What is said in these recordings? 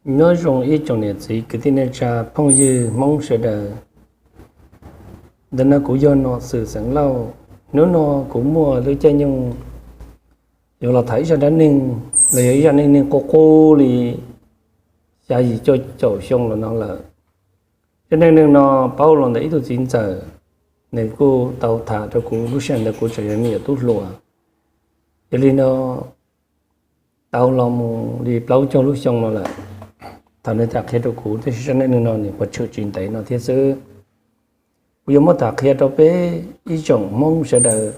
Nyob zoo ib tsoom niam txiv kwv tij neej tsa phooj ywg Hmoob sawv daws. Ntawm no kuv yog Nom Xwm xeem Lauj. Hnub no kuv muaj lub caij nyoog yuav los tham ib zaj dab neeg los yog ib zaj neej neeg qub qub li xya yim cuaj caum xyoo los no lawm. Zaj neej neeg no paub los ntawm ib tug txiv ntxawm, nws kuj tau tham rau kuv lub sij hawm ntawd kuv tseem yog me nyuam tub hluas. Yog li no tau los mus li plaub caug lub xyoo no lawm. Thaum nws tham qhia rau kuv, tab sis zaj neej neeg no nws pov tshwm tsis ntev no thiab xwb. Kuv yuav muab tham qhia rau peb ib tsoom Hmoob sawv daws,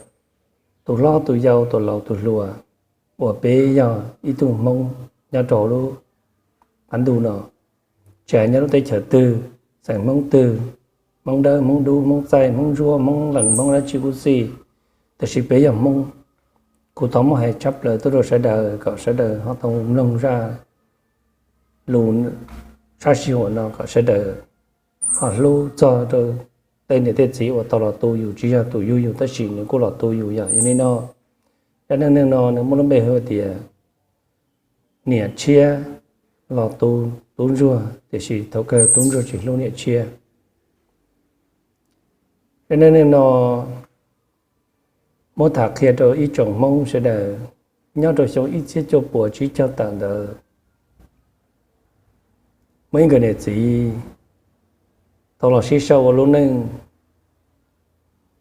tus hlob tus yau tus laus tus hluas, uas peb yog ib tug Hmoob nyob rau hauv lub qab ntuj no, tsis hais nyob lub teb chaws twg, xeem Hmoob twg, Hmoob Dawb, Hmoob Dub, Hmoob Txaij, Hmoob Ntsuab, Hmoob Lees, Hmoob dab tsi kuj xij, tab sis peb yog Hmoob. Kuv thov muab hais tshaj plaws tuaj rau sawv daws kom sawv daws ho tau mloog zaj lus sab sij huam no kom sawv daws ho hlub txog rau tej niam tej txiv uas tau los tu yus, tsis yog tus yug yus tab sis nws kuj los tu yus yom. Yog li no, zaj neej neeg no nws muaj lub npe hu tias niam tshiab los tu tub ntsuag, tiam sis thaum kawg tub ntsuag tsis hlub niam tshiab. Zaj neej neeg no muab tham qhia rau ib tsoom Hmoob sawv daws. Nyob rau xyoo ib txhiab cuaj puas tsib caug tawm ntawd, muaj ib nkawd niam txiv tau los sib sau ua lub neej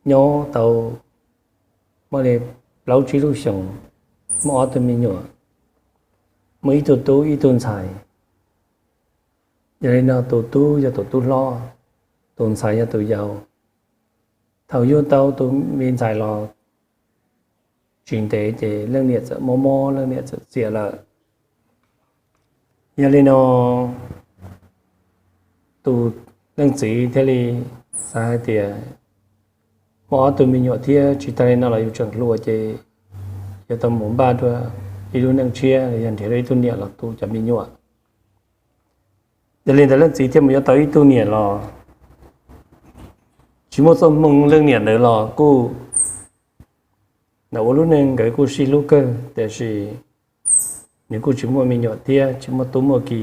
nyob tau muaj li plaub tsib lub xyoos, muaj ob tug me nyuam, muaj ib tug tub ib tug ntxhais. Yog li no tus tub yog tus tub hlob, tus ntxhais yog tus yau. Thaum yug tau tus me ntxhais los tsis ntev ces leej niam txawm mob mob, leej niam txawm txias lawm. Yog li no tus leej txiv thiaj li xav hais tias muaj ob tug me nyuam thiab, tsis tag li no los yus tseem hluas ces yuav tau mus npaj dua ib lub neej tshiab los yog nrhiav dua ib tug niam los tu cov me nyuam. Yog li ntawd leej txiv thiaj mus yuav tau ib tug niam los. Tsis muaj txoj hmoo leej niam ntawd los kuj, ntawm ua lub neej nkawd kuj sib hlub kawg, tiam sis nws kuj tsis muaj me nyuam thiab tsis muaj tub muaj ki,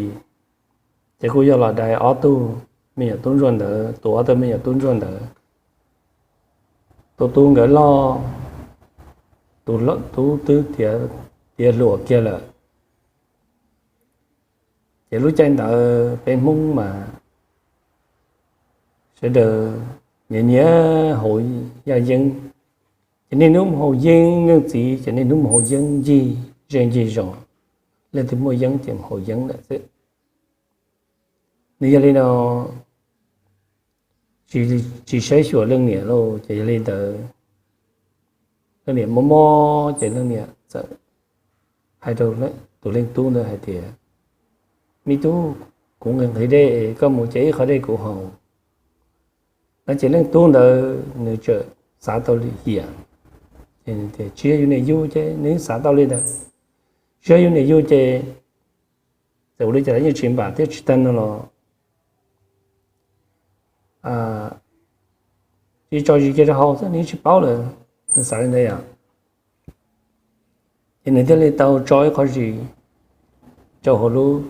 ces kuj yog los dai ob tug me nyuam tub ntsuag ntawd, tus ob tug me nyuam tub ntsuag ntawd. Tus tub nkawd loj, tus tub twb tiav hluas kiag lawm. Ces lub caij ntawd peb Hmoob mas sawv daws nyiam nyiam haus yaj yeeb. Ces niaj hnub mus haus yeeb, leej txiv ces niaj hnub mus haus yeeb ncig zej ncig zos, leej twg muaj yeeb ces mus haus yeeb lawm xwb. Nws yog li no, tsis saib xyuas leej niam lauj, ces yog li ntawd leej niam mob mob ces leej niam txawm hais rau tus leej tub ntawd hais tias, me tub, kuv nqhis nqhis dej, koj mus cev ib qho dej kuv haus. No ces leej tub ntawd nws txawm xav tau li hiam, ces tias tsis yog yus niam yug ces nws xav tau li ntawd, tsis yog yus niam yug ces txawm ua li cas los yeej tsis npam thiab tsis tag no los tsis tso zis kiag rau hauv xwb nws tsis paub lawm, nws xav li ntawd yom. Ces nws thiaj li tau tso ib qho zis rau hauv lub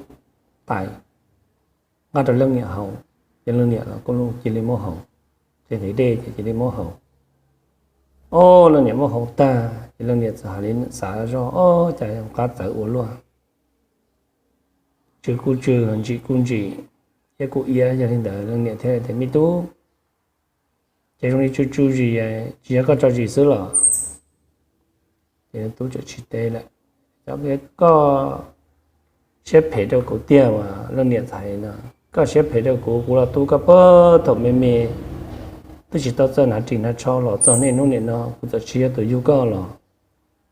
tais nqa rau leej niam haus, ces leej niam los kuj cia li muab haus, ces nqhis dej ces cia li muab haus. Ob, leej niam muab haus tag ces leej niam txawm hais li xav zoj, ob, cas qab txawv ua luaj, tsw kuj tsw, ntsim kuj ntsim, iab kuj iab. Yog li ntawd leej niam thiaj tias, me tub, ces zoo li tsw tsw zis, tsis yog koj tso zis xwb los? Ces tub txawm tsis teb lawm. Cov koj siab phem rau kuv tiag as, leej niam txawm hais no, koj siab phem rau kuv, kuv los tu koj puag thaum me me, twb tsis tau txawj hnav ris hnav tsho los txog niaj hnub niam no kuv txawm tsis yog tus yug koj los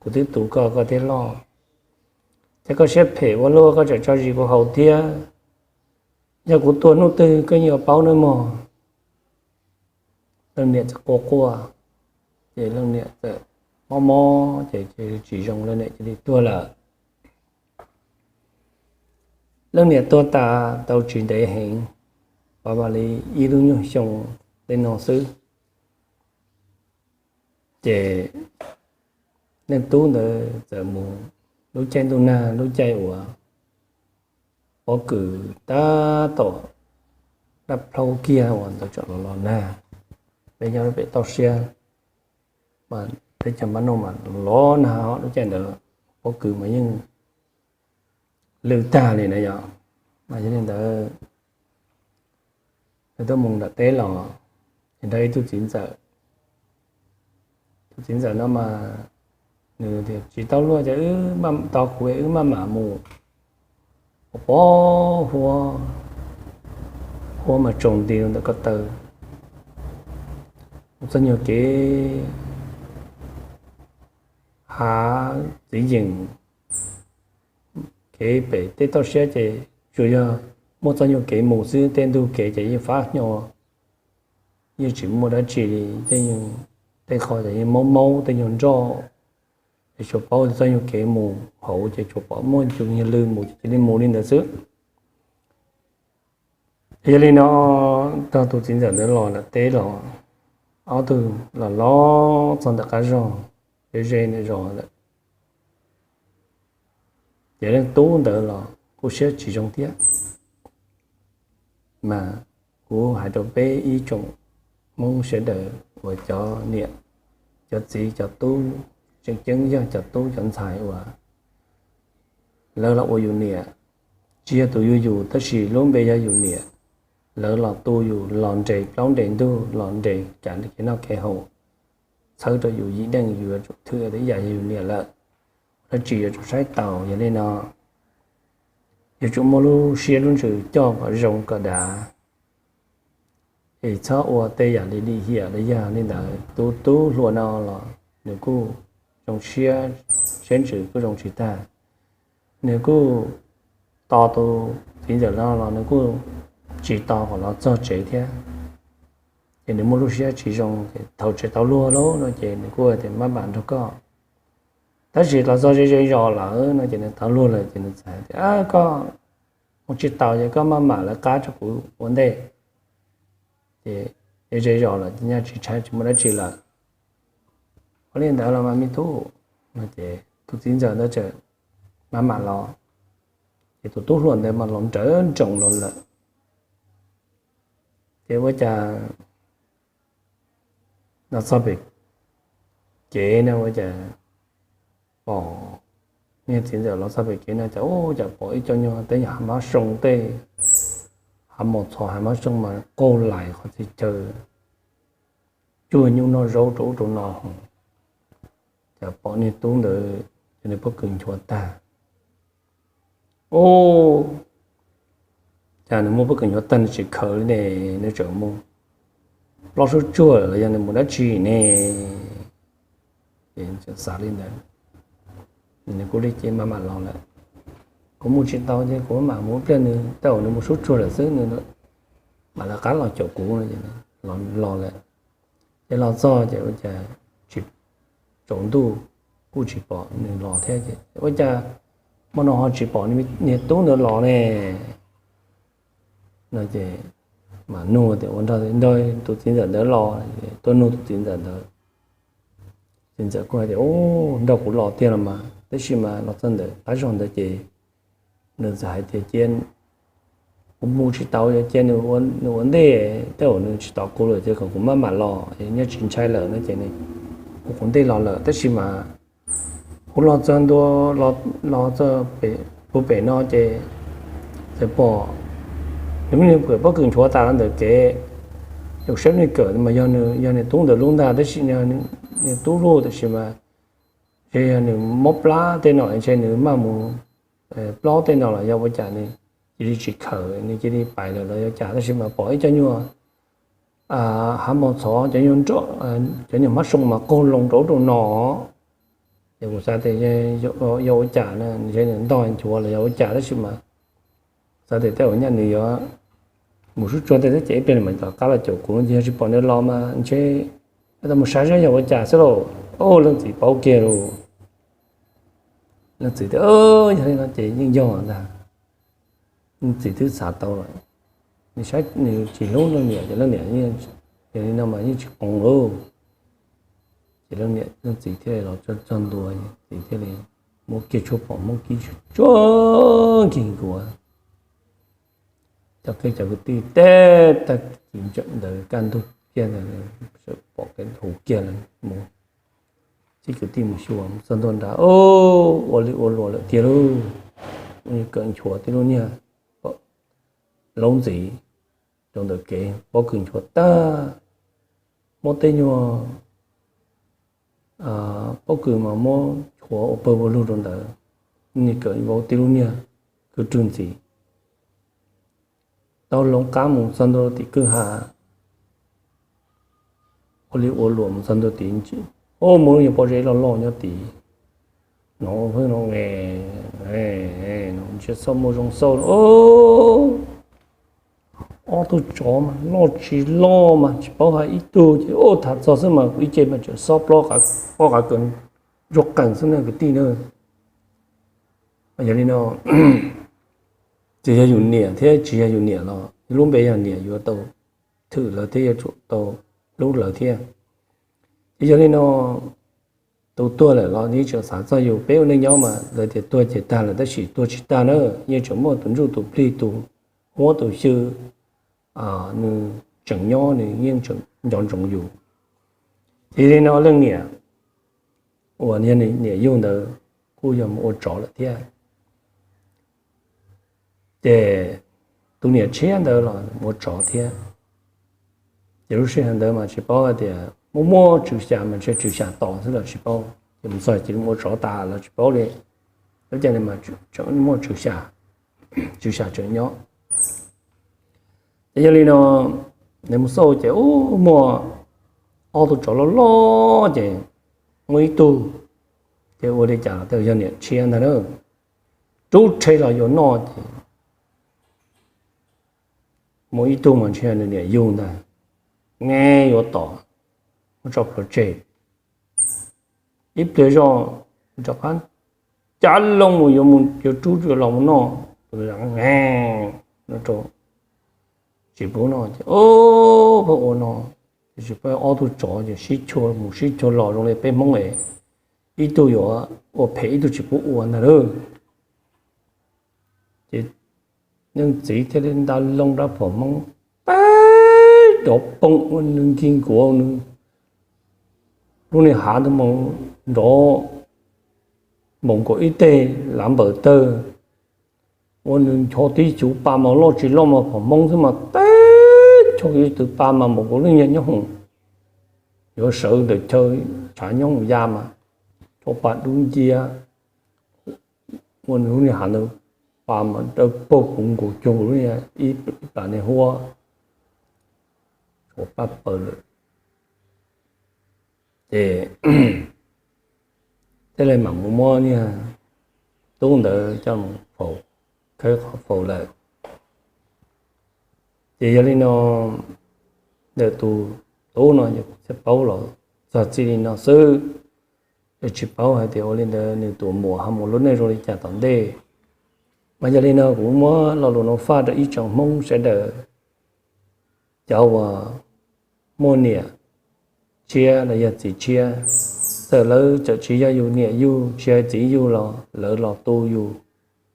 kuv twb tu koj, koj thiaj loj. Ces koj siab phem ua luaj koj tseem tso zis kuv haus thiab, yog kuv tuag hnub twg koj yeej yuav paub nawb mog. Leej niam txawm quaj quaj, ces leej niam txawm mob mob ces tsis zoo, leej niam cia li tuag lawm. Leej niam tuag tas tau tsis ntev heev, pov mam li ib lub nyuag xyoo tej no xwb, ces leej tub ntawd txawm mus, lub caij ntuj nag lub caij uas pob kws tab tom daj plhaub kiag uas ntawd tseem los los nag. Peb nyob pem toj siab mas teb chaws npab noj mas los nag lub caij ntawd, pob kws mas yeej lwj tag li na yom. Mas yog li ntawd, nws tuaj mus nram teb los, ces nrog ib tug txiv ntxawm. Tus txiv ntxawm no mas nws tias, tsis tau luag ces wb, tos kuv wb maj mam mus. Pom huab, huab mas tsaus nti ntawm ko taw, mus txog nyuag kev hav txiv yeem, kev pem tej toj siab ces tsuas yog muaj txoj nyuag kev mus xwb, tej ntug kev ces yeej fab hnyo, yeej tsis muaj dab tsi li, tej qho ces yeej maub maub tej nyuag nroj, es tsuas paub txoj nyuag kev mus hauv ces tsuas pom muaj cov nyuag lw mus ces cia li mus li ntawd xwb. Yog li no, tog tus txiv ntxawm ntawd los nram teb los, ob tug los los txog ntawm qab zog, ze ze ntawm zos lawm, ces leej tub ntawd los kuj siab tsis zoo thiab. Mas kuv hais rau peb ib tsoom Hmoob sawv daws uas cov niam cov txiv cov tub, tseem ceeb yog cov tub cov ntxhais uas lawv los ua yus niam, tsis yog tus yug yus tab sis lub npe yog yus niam, lawv los tu yus los nres plaub nres ntug los nres kam kev noj kev haus, txhawb rau yus yim deej, yus yuav tsum thwm ib yam yog yus niam lawm, dab tsi yuav tsum saib taus. Yog li no, yuav tsum muaj lub siab lub ntsws coj kom zoo kom dav, es txhob ua tej yam li lim hiam li. Yog li ntawd tus tub hluas no los nws kuj zoo siab, siab ntsws kuj zoo tsis tag, nws kuj tos tus txiv ntxawm no los nws kuj tsis tos kom los txog tsev thiab. Ces nws muaj lub siab tsis zoo, ces thaum tsis tau luag lawm no ces nws kuj tias, maj mam nrog koj, tab sis los txog ze ze zos lawm no ces nws tau luag lawm ces nws txawm hais tias, koj mus tsis taus ces koj maj mam lawv qab rau kuv ua ntej, ces ze ze zos lawm ces nyaj tsis ntshai tsis muaj dab tsi lawm. Ua li ntawd los mas me tub, no ces tus txiv ntxawm ntawd txawm maj mam los, ces tus tub hluas ntawd mas los nrawv nroos los lawm. Ces ua cas los txog pem kev na, ua cas pom, niag txiv ntxawm los txog pem kev no cas ua cas pom ib co nyuag teb yam hav mab soo tej, hav mos txhos hav mab soo mas qaug lais qhov txhia chaw, cuag nyuj noj zaub rau ub rau no. Cas pom niag tub ntawd ces nws pob kws nchuav tag. Ub, cas nws muaj pob kws nchuav tag nws tsis khaws li ne, nws tseem mus plob sub tsuag los yog nws mus dab tsi ne? Xav li ntawd, nws kuj li ces maj mam los lawm. Kuv mus tsis tau ces kuv maj mam mus ib pliag, nws tej zaum nws mus sub tsuag lawm xwb, nws mam lawv qab los caum kuv no. Los lawm, ces los txog ces ua cas tsis, tsaus ntuj kuj tsis pom nws los thiab ces ua cas hmo no ho tsis pom niag tub ntawd los ne? No ces mam nug tias ua nrog nrog tus txiv ntxawm ntawd los, tuaj nug tus txiv ntxawm ntawd. Txiv ntxawm kuj hais tias, nrog kuv los tiag los mas, tab sis mas los txog ntawm qab zog ntawd ces nws txawm hais tias cia kuv mus tsis tau, cia nws ua ntej, tej zaum nws tsis tos kuv lawm ces kom kuv maj mam los, nyob tsis ntshai lawm no ces nws ua kuv ntej los lawm. Tab sis mas kuv los txog ntua, los txog puag pem no ces txawm pom nws muaj niag pob kws nchuav tas los ntawm kev, yus saib nws kawm mas yog, yog niag tub ntawd lub ntag, tab sis niag tub lub, tab sis mas ntshe yog nws mob plab tej no ntshe nws maj mus plob tej no los yog ua cas nws cia li tsis khaws, nws cia li pais lawm los yog cas, tab sis mas pom ib co nyuag hav mos txhov, cov nyuag nroj, cov nyuag hmab soo mas qaug loo rau ub rau no. Ces kuv xav tias yog ua cas no, ntshe nws ntog nchuav los yog ua cas, tab sis mas xav tias tej zaum nyaj nws yuav mus sub tsuag tej thiab ces ib pliag nws mam rov qab los caum kuv no ces yog tsis pom nws los mas ntshe tau mus saib saib yog ua cas xwb lauj. Ub, leej txiv paub kiag lauj. Leej txiv tias, yog li no ces yeej yog ntag. Leej txiv twb xav tau lawm, nws saib nws tsis hlub leej niam ces leej niam, yog li no mas yeej tsis qoos lauj. Ces leej niam leej txiv thiaj li los txog ntua, txiv thiaj li muab kiag tshuaj pom Hmoob kib tsuag nkeeg nkuav, Cov kwv tij teb tag kis ntawd kaj ntug kiag ntawd, pom kev huv kiag lawm mus. Txib kwv tij mus xyuas, mus txog ntua nrad, ua li ua luam lawm tiag lauj. Ua li kawm nchuav tib lub niag laub ntxiv rau ntawm kev, pob kws nchuav tag, muab tej nyuag pob kws mas muab nchuav ua pawg ua lug rau ntawd, ua li kawm vau tib lub niag kwv rwg ntxiv. Tau hloov qab mus txog ntua tim kwj ha, ua li ua luam mus txog ntua tid, ua muaj lub nyuag pob zeb loj loj nyob tid. Hnov pheej no nqe, ntshe xauj muaj zoo xauj. Ob tug tsov mas loj tsis loj mas tsis paub hais ib tug ces ua tham txog xwb mas kuv ib ce mas tseem xob plob, pob qav kaws ntsuag qees xwb na kwv tij na. Yog li no, tsis yog yus niam thiab tsis yog yus niam los lub npe yog niam yuav tau thwm lawv thiab yuav tsum tau hlub lawv thiab. Ces yog li no, tus tuag lawm los yeej tseem xav txog yus, peb ua neej nyob mas lawv tias tuag ces tag lawm tab sis tuag tsis tag na, yeej tseem muaj tus ntsuj tus plig tus huab tus xyw, nws tseem nyob nws yeej tseem nco ntsoov yus. Ces yog li no leej niam uas yog niam yug ntawd kuj yog mus ua tsov lawm thiab. Ces tus niam tshiab ntawd los mus ua tsov thiab. Ces lub sij hawm ntawd mas tsis paub hais tias muaj muaj tswv xya mas ntshe tswv xya tos xwb los tsis paub, ces mus txog ces mus ua tsov tas los tsis paub li. Lub caij ntawd mas muaj tswv xya, tswv xya tseem nyob. Ces yog li no, nws mus xauj ces ua muaj ob tug tsov loj loj ces muaj ib tug, ces ua li cas los tej yog niam tshiab ntag na, rub rhe los yuav noj ces muaj ib tug mas ntshe nws niam yug ntag, nqe yuav tom, muab tso plhuav tseg. Ib pliag zoj rov qab cav loo mus yuav mus yuav rub yuav los mus noj, nqe no rau tsis pub noj ces pheej ua no, tiam sis pheej ob tug tsov ces sib chua mus sib chua los zoo li peb Hmoob es ib tug yuav ua phem ib tug tsis pub ua ntag lauj. Ces leej txiv thiaj li nta loo rab phom Hmoob peb nrov poob ua nws nkig nkuav nws lub niag hav ntawd mus nrov npaum nkaus ib teg lav npawm tawg, ua nws ncho tib cuv pa mas loj tsis loj mas phom Hmoob xwb mas teb ncho tib tug pa mas npaum nkaus lub niag nyob hoom, yuav sawv ntawm chaw tshav nyob mus ya mas rau pa dub ncia, ua nws lub niag hav ntawd pa mas dawb paug puv nkaus cuag nkaus lub niag ib plam niag huab, ua paj paws lawm. Ces thiaj li mam mus muab niag tub ntawd coj mus faus, khawb qhov faus lawm. Ces yog li no, ntawm tus tub no thiaj paub los txog txij li no xwb, es tsis paub hais tias ua li ntawd nws tus muam ho mus lub neej zoo li cas tom ntej. Mas yog li no kuv muab lo lus no faj rau ib tsoom Hmoob sawv daws, cov uas muaj niam tshiab los yog txiv tshiab, txawm lawv tseem tsis yog yus niam yug tsis yog txiv yug los lawv los tu yus,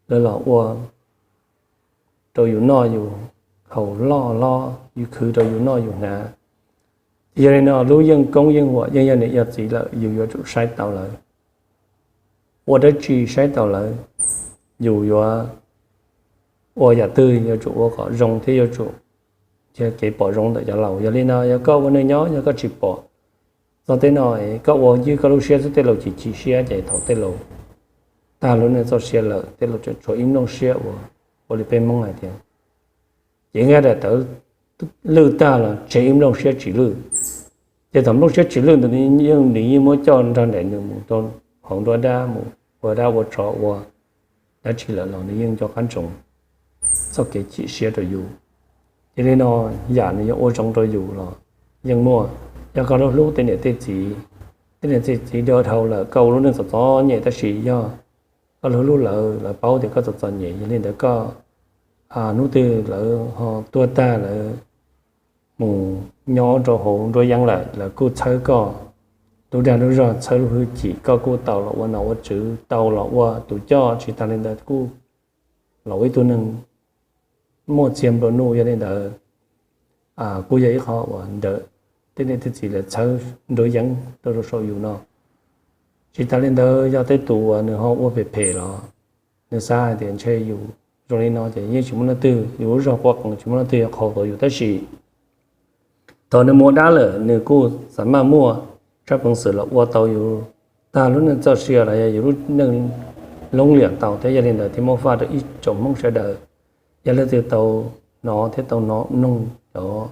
lawv los ua rau yus noj yus haus, loj hlob yus khwv rau yus noj yus hnav. Ces yog li no lub yeej koob yeej huam yeej yog niam yog txiv lawm yus yuav tsum saib taus lawv. Ua dab tsi saib taus lawv, yus yuav ua yam twg yuav tsum ua kom zoo thiab yuav tsum nrhiav kev pom zoo ntawm cov laus. Yog li no yog koj ua neej nyob yog koj tsis pom txog tej no, koj ua ywj koj lub siab xwb tej laus chim chim siab ces thaum tej laus tag lub neej txoj sia lawm tej laus tseem tshuav ib nplooj siab ua, ua li peb Hmoob hais tias, ces nqaij daim tawv lwj tag los tseg ib nplooj siab tsis lwj. Ces thaum nplooj siab tsis lwj ntawd nws yeej muab coj nrog nraim nws mus rau hauv nruab dab mus ua dab ua tsov ua dab tsi lawm los nws yeej nco qab ntsoov txoj kev chim siab rau yus. Ces li no, yam nws yuav ua zoo rau yus los yeej muaj. Yog koj hlub tej niam tej txiv, tej niam tej txiv dhau lawm koj ua lub neej txom txom nyem tab sis yog koj hlub hlub lawv, lawv paub tias koj txom txom nyem, yog li ntawd koj hnub twg lawv ho tuag tag lawv mus nyob rau hauv nruab yeeb lawm lawv kuj txhawb koj lub dag lub zog, txhawb lub hwj chim, koj kuj tau los ua nom ua tswv, tau los ua tus coj, tsis tas li ntawd kuj los ua ib tug neeg muaj txiag nplua nuj. Yog li ntawd, kuj yog ib qho uas ntawm tej niam tej txiv lawv txhawb nruab yeeb rau rau saum yus no. Tsis tas li ntawd, yog tej tus uas nws ho ua phem phem los nws xav hais tias ntshe yus zoo li no ces yeej tsis muaj leej twg, yus lub zog quaj qees tsis muaj leej twg yuav qhaus tau yus. Tab sis thaum nws mus ua dab lawm, nws kuj xav maj muaj tshaj peev xwm los ua tau yus tag lub neej txoj sia los yog yus lub neej loob liam tau thiab. Yog li ntawd thiaj muab faj rau ib tsoom Hmoob sawv daws, yog leej twg tau hnov thiab tau hnov mloog cov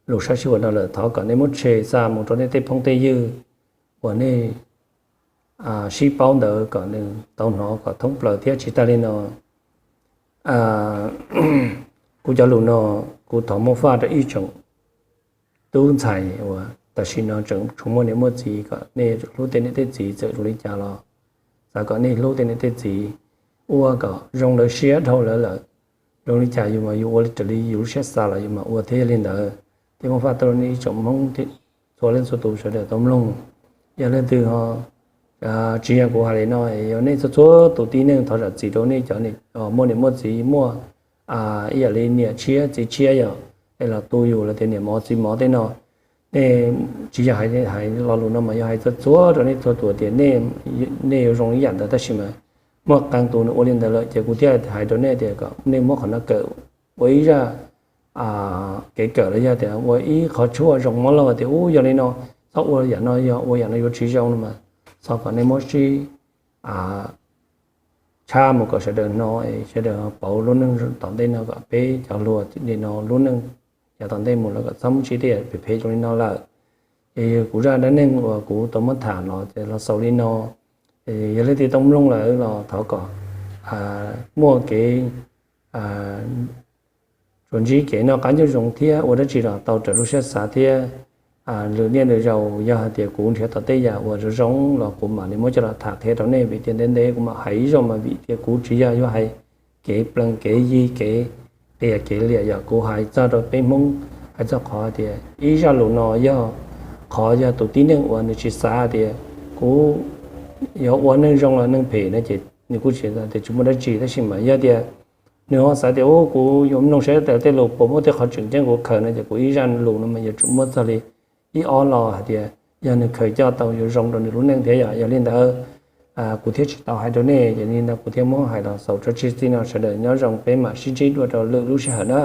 lus sab sij huam no lawm, thov kom nej muab share xa mus rau nej tej phooj tej ywg uas nej sib paub ntawd kom nws tau hnov kom thoob plaws thiab. Tsis tas li no, kuv cov lus no kuv thov muab faj rau ib tsoom tub ntxhais uas tam sim no tseem tshuav muaj niam muaj txiv, kom nej hlub tej niam tej txiv txawm zoo li cas los xav kom nej hlub tej niam tej txiv, ua kom zoo lawv siab dhau lawv lawm. Zoo li cas yus mas yus ua li raws li yus lub siab xav los yus mam ua thiab. Yog li ntawd thiaj muab faj tau rau nej ib tsoom Hmoob txhua leej txhua tus sawv daws tau mloog. Yog leej twg ho tsis yog kuv hais li no, yog nej txhua txhua tus tib neeg thov zam txim rau nej cov muaj niam muaj txiv, muaj ib yam li niam tshiab txiv tshiab yog es los tu yus los tias niam mov txiv mov tej no. Nej tsis yog hais lo lus no mas yog hais txhua txhua rau nej txhua tus tias nej yuav zoo ib yam ntawd, tab sis mas muaj qee tus nws ua li ntawd lawm ces kuv thiaj hais rau nej tias kom nej muab qhov no kawm ua ib zaj kev kawm los yog tias ua ib qhov tshuaj zoo mov lauj tias ub yog li no, txhob ua yam no, yog ua yam no yuav tsis zoo no mas txhob kom nej muab sib tshaj mus kom sawv daws hnov, sawv daws pauv lub neej tom ntej no kom peb cov hluas li no lub neej yav tom ntej mus los kom txhob muaj tsis tej yam phem phem zoo li no lawm. Ces yog kuv zaj dab neeg uas kuv tau muab tham los ces los xaus li no. Yog leej twg tau mloog lawm los thov kom muaj kev tsuas ntsib kev noj qab nyob zoo thiab ua dab tsi los tau raws lub siab xav thiab. Lwm niaj lwm zaus yog hais tias kuv nrhiav tau tej yam uas zoo zoo los kuv mam li muab coj los tham qhia rau nej, vim tias ntev ntev kuv mam hais ib zaug mas vim tias kuv tsis yog yuav hais kev plees kev yig kev qias kev liam, yog kuv hais txog rau peb Hmoob, hais txog qhov tias ib zaj lus no yog qhov yog tus tib neeg uas nws tsis xav tias kuv yuav ua neej zoo los neeg phem no ces nws kuj tsis tias tsis muaj dab tsi, tab sis mas yog tias nws ho xav tias ub kuv yuav mloog saib tej lus puas muaj tej qhov tseem ceeb kuv khaws no ces kuv ib zaj lus no mas yuav tsum muab txog li ib ob lo hais tias yog nws khaws coj tau yuav zoo rau nws lub neej thiab. Yog, yog li ntawd kuv thiaj tsis tau hais rau nej, yog li ntawd kuv thiaj muab hais los xaus tso tseg txij no, sawv daws nyob zoo, peb mam sib ntsib dua rau lwm lub sij hawm na.